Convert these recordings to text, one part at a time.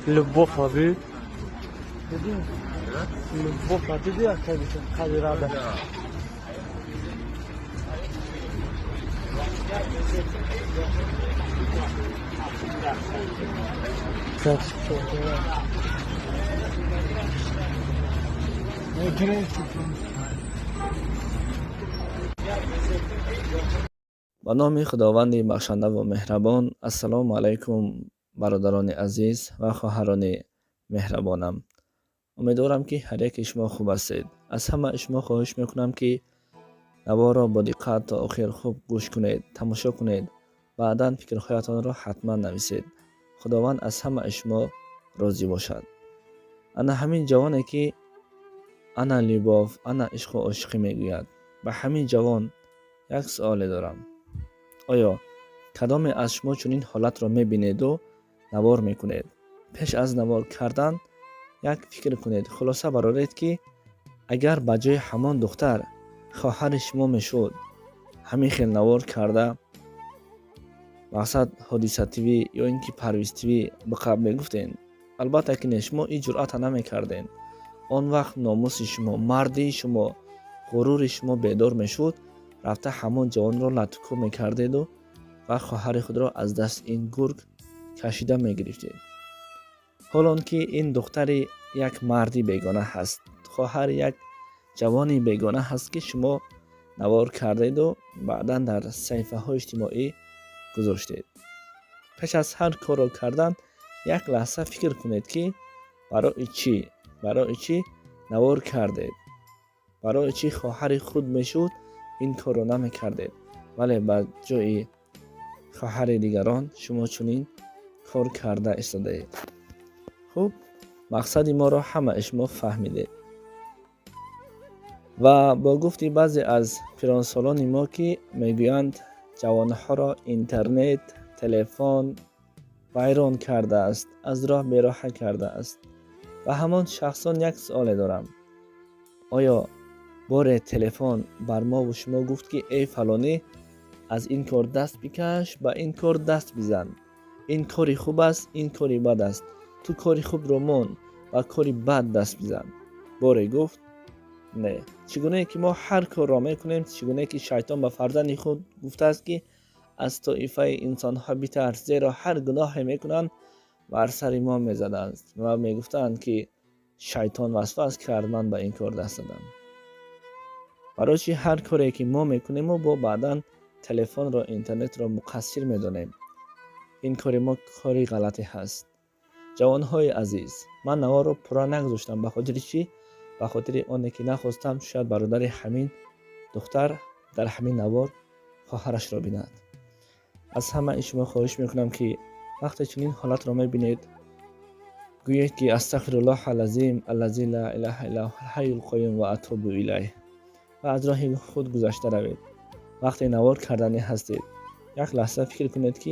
Любовь аби. Диди? Любовь диди, қади рада. Ба номи Худованди бахшандаву меҳрабон. Ассалому алайкум, бародарони азиз ва хоҳарони меҳрабонам. Умедворам, ки ҳар яке шумо хуб ҳастед. Аз ҳамаи шумо хоҳиш мекунам, ки наворро бо диққат то охир хуб гӯш кунед, тамошо кунед, баъдан фикрҳоятонро ҳатман нависед. Худованд аз ҳамаи шумо розӣ бошад. Ана ҳамин ҷавоне, ки ана любовь, ана ишқу ошиқӣ мегӯяд, ба ҳамин ҷавон як суоле дорам: оё кадоме аз шумо чунин ҳолатро мебинеду навор мекунед? Пеш аз навор кардан як фикр кунед, хулоса бароред, ки агар ба ҷои ҳамон духтар хоҳари шумо мешуд, ҳамин хел навор карда, мақсад Ҳодиса ТВ ё ин ки Парвиз ТВ ба мегуфтен? Албатта ки не, шумо ин ҷуръата намекарден. Он вақт номуси шумо, мардии шумо, ғурури шумо бедор мешуд, рафта ҳамон ҷавонро латукӯб мекардеду ва хоҳари худро аз дасти ин гург кашида мегирифтед. Ҳолон ки ин духтари як марди бегона ҳаст, хоҳари як ҷавони бегона ҳаст, ки шумо навор кардеду баъдан дар саҳифаҳои иҷтимоӣ гузоштед. Пеш аз ҳар корро кардан як лаҳза фикр кунед, ки барои чӣ, барои чӣ навор кардед, барои чӣ. Хоҳари худ мешуд, ин корро намекардед, вале ба ҷои хоҳари дигарон шумо чунин кор карда истодаед. Хуб, мақсади моро ҳамаи шумо фаҳмидед. Ва бо гуфти баъзе аз пиронсолони мо, ки мегӯянд, ҷавонҳоро интернет, телефон вайрон кардааст, аз роҳ бероҳа кардааст, ба ҳамон шахсон як суоле дорам: оё боре телефон бар мову шумо гуфт, ки эй фалонӣ, аз ин кор даст бикаш, ба ин кор даст бизан, ин кори хуб аст, ин кори бад аст, ту кори хубро мон, ба кори бад даст бизан? Боре гуфт? Не. Чӣ гунае ки мо ҳар корро мекунем, чӣ гунае ки шайтон ба фарзанди худ гуфтааст, ки аз тоифаи инсонҳо битарс, зеро ҳар гуноҳе мекунанд, бар сари мо мезаданд ва мегуфтанд, ки шайтон васвас кард, ман ба ин кор даст задам. Барои чӣ ҳар коре ки мо мекунему бо баъдан телефонро, интернетро муқассир медонем? Ин кори мо кори ғалате ҳаст. Ҷавонҳои азиз, ман наворро пурра нагузоштам. Ба хотири чӣ? Ба хотири оне ки нахостам, шояд бародари ҳамин духтар дар ҳамин навор хоҳарашро бинад. Аз ҳамаи шумо хоҳиш мекунам, ки вақте чунин ҳолатро мебинед, гӯед, ки астағфируллоҳ алазим аллази ла илаҳа илла ҳайюл қаюм ва атубу илайҳ, ва аз роҳи худ гузашта равед. Вақте навор карданӣ ҳастед, як лаҳза фикр кунед, ки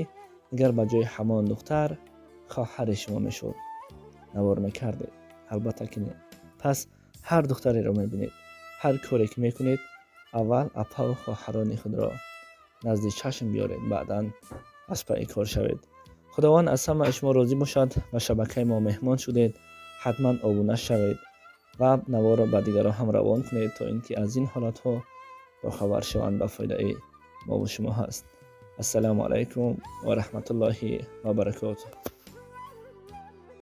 агар ба ҷои ҳамон духтар хоҳари шумо мешуд, навор мекардед? Албатта ки не. Пас ҳар духтареро мебинед, ҳар коре ки мекунед, аввал апаву хоҳарони худро назди чашм биёред, баъдан аз пайи кор шавед. Худованд аз ҳамаи шумо розӣ бошад. Ба шабакаи мо меҳмон шудед, ҳатман обуна шавед ва наворро ба дигарон ҳам равон кунед, то ин ки аз ин ҳолатҳо бохабар шаванд. Ба фоидаи мову шумо ҳаст. Ассалому алайкум ва раҳматуллоҳи ва баракотуҳ.